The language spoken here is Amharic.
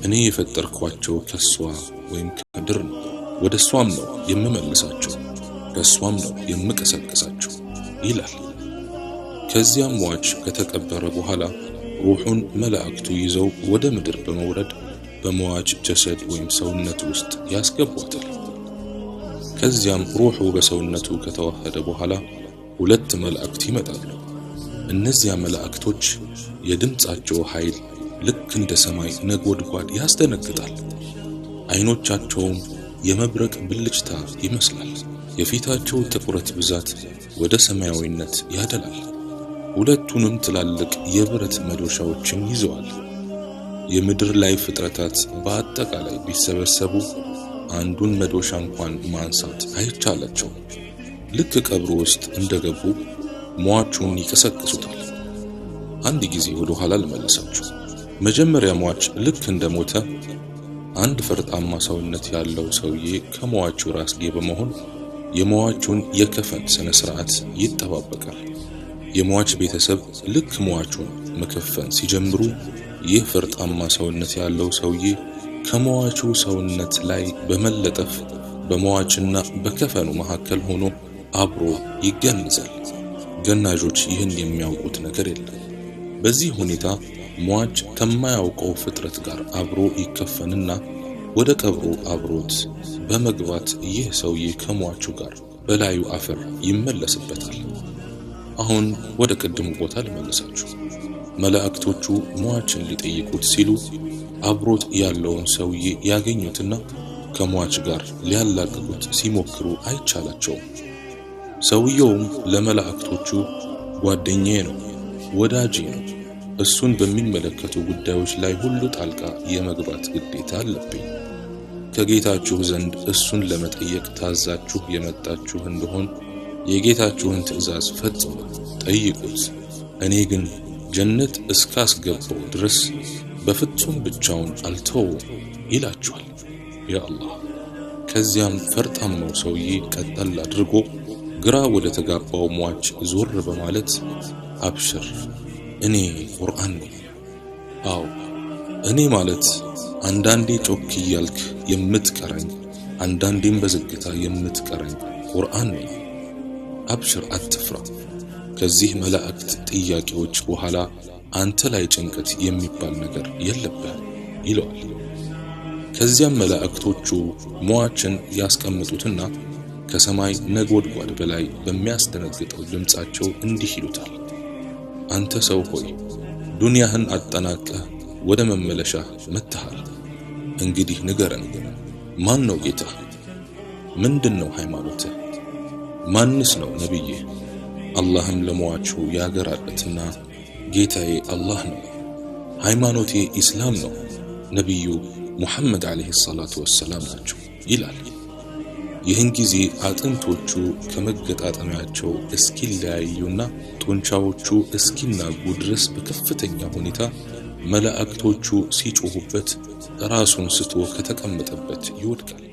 እኔ የፈጠርኳቸው ከሷ ወይም ከምድር ነው፣ ወደ እሷም ነው የምመልሳቸው፣ ከሷም ነው የምቀሰቅሳቸው ይላል። ከዚያም ሟች ከተቀበረ በኋላ ሩሑን መላእክቱ ይዘው ወደ ምድር በመውረድ በሟች ጀሰድ ወይም ሰውነት ውስጥ ያስገቧታል። ከዚያም ሩሑ በሰውነቱ ከተዋሃደ በኋላ ሁለት መላእክት ይመጣሉ። እነዚያ መላእክቶች የድምፃቸው ኃይል ልክ እንደ ሰማይ ነጎድጓድ ያስደነግጣል። አይኖቻቸውም የመብረቅ ብልጭታ ይመስላል። የፊታቸው ጥቁረት ብዛት ወደ ሰማያዊነት ያደላል። ሁለቱንም ትላልቅ የብረት መዶሻዎችን ይዘዋል። የምድር ላይ ፍጥረታት በአጠቃላይ ቢሰበሰቡ አንዱን መዶሻ እንኳን ማንሳት አይቻላቸውም። ልክ ቀብሩ ውስጥ እንደገቡ ሟቹን ይቀሰቅሱታል። አንድ ጊዜ ወደ ኋላ ልመልሳችሁ። መጀመሪያ ሟች ልክ እንደሞተ አንድ ፈርጣማ ሰውነት ያለው ሰውዬ ከሟቹ ራስጌ በመሆን የሟቹን የከፈን ስነ ስርዓት ይጠባበቃል። የሟች ቤተሰብ ልክ ሟቹን መከፈን ሲጀምሩ ይህ ፈርጣማ ሰውነት ያለው ሰውዬ ከሟቹ ሰውነት ላይ በመለጠፍ በሟችና በከፈኑ መካከል ሆኖ አብሮ ይገንዛል። ገናዦች ይህን የሚያውቁት ነገር የለም። በዚህ ሁኔታ ሟች ከማያውቀው ፍጥረት ጋር አብሮ ይከፈንና ወደ ቀብሩ አብሮት በመግባት ይህ ሰውዬ ከሟቹ ጋር በላዩ አፈር ይመለስበታል። አሁን ወደ ቅድሙ ቦታ ልመልሳችሁ። መላእክቶቹ ሟችን ሊጠይቁት ሲሉ አብሮት ያለውን ሰውዬ ያገኙትና ከሟች ጋር ሊያላቅቁት ሲሞክሩ አይቻላቸውም። ሰውየውም ለመላእክቶቹ ጓደኛዬ ነው፣ ወዳጄ ነው፣ እሱን በሚመለከቱ ጉዳዮች ላይ ሁሉ ጣልቃ የመግባት ግዴታ አለብኝ። ከጌታችሁ ዘንድ እሱን ለመጠየቅ ታዛችሁ የመጣችሁ እንደሆን የጌታችሁን ትእዛዝ ፈጽሙ፣ ጠይቁት። እኔ ግን ጀነት እስካስገባው ድረስ በፍጹም ብቻውን አልተወውም ይላችኋል። ያ አላህ። ከዚያም ፈርጣማው ሰውዬ ቀጠል አድርጎ ግራ ወደ ተጋባው ሟች ዞር በማለት አብሽር፣ እኔ ቁርአን ነኝ። አዎ እኔ ማለት አንዳንዴ ጮክ እያልክ የምትቀራኝ፣ አንዳንዴም በዝግታ የምትቀራኝ ቁርአን ነኝ። አብሽር፣ አትፍራ። ከዚህ መላእክት ጥያቄዎች በኋላ አንተ ላይ ጭንቀት የሚባል ነገር የለብህም ይለዋል። ከዚያም መላእክቶቹ ሟችን ያስቀምጡትና ከሰማይ ነጎድጓድ በላይ በሚያስደነግጠው ድምፃቸው እንዲህ ይሉታል። አንተ ሰው ሆይ፣ ዱንያህን አጠናቀህ ወደ መመለሻህ መጥተሃል። እንግዲህ ንገረን፣ ማን ነው ጌታህ? ምንድን ነው ሃይማኖትህ? ማንስ ነው ነብይህ? አላህም ለሟቹ ያገራለትና ጌታዬ አላህ ነው፣ ሃይማኖቴ ኢስላም ነው፣ ነቢዩ ሙሐመድ ዓለይሂ ሰላቱ ወሰላም ናቸው ይላል። ይህን ጊዜ አጥንቶቹ ከመገጣጠሚያቸው እስኪለያዩና ጡንቻዎቹ እስኪናጉ ድረስ በከፍተኛ ሁኔታ መላእክቶቹ ሲጮሁበት ራሱን ስቶ ከተቀመጠበት ይወድቃል።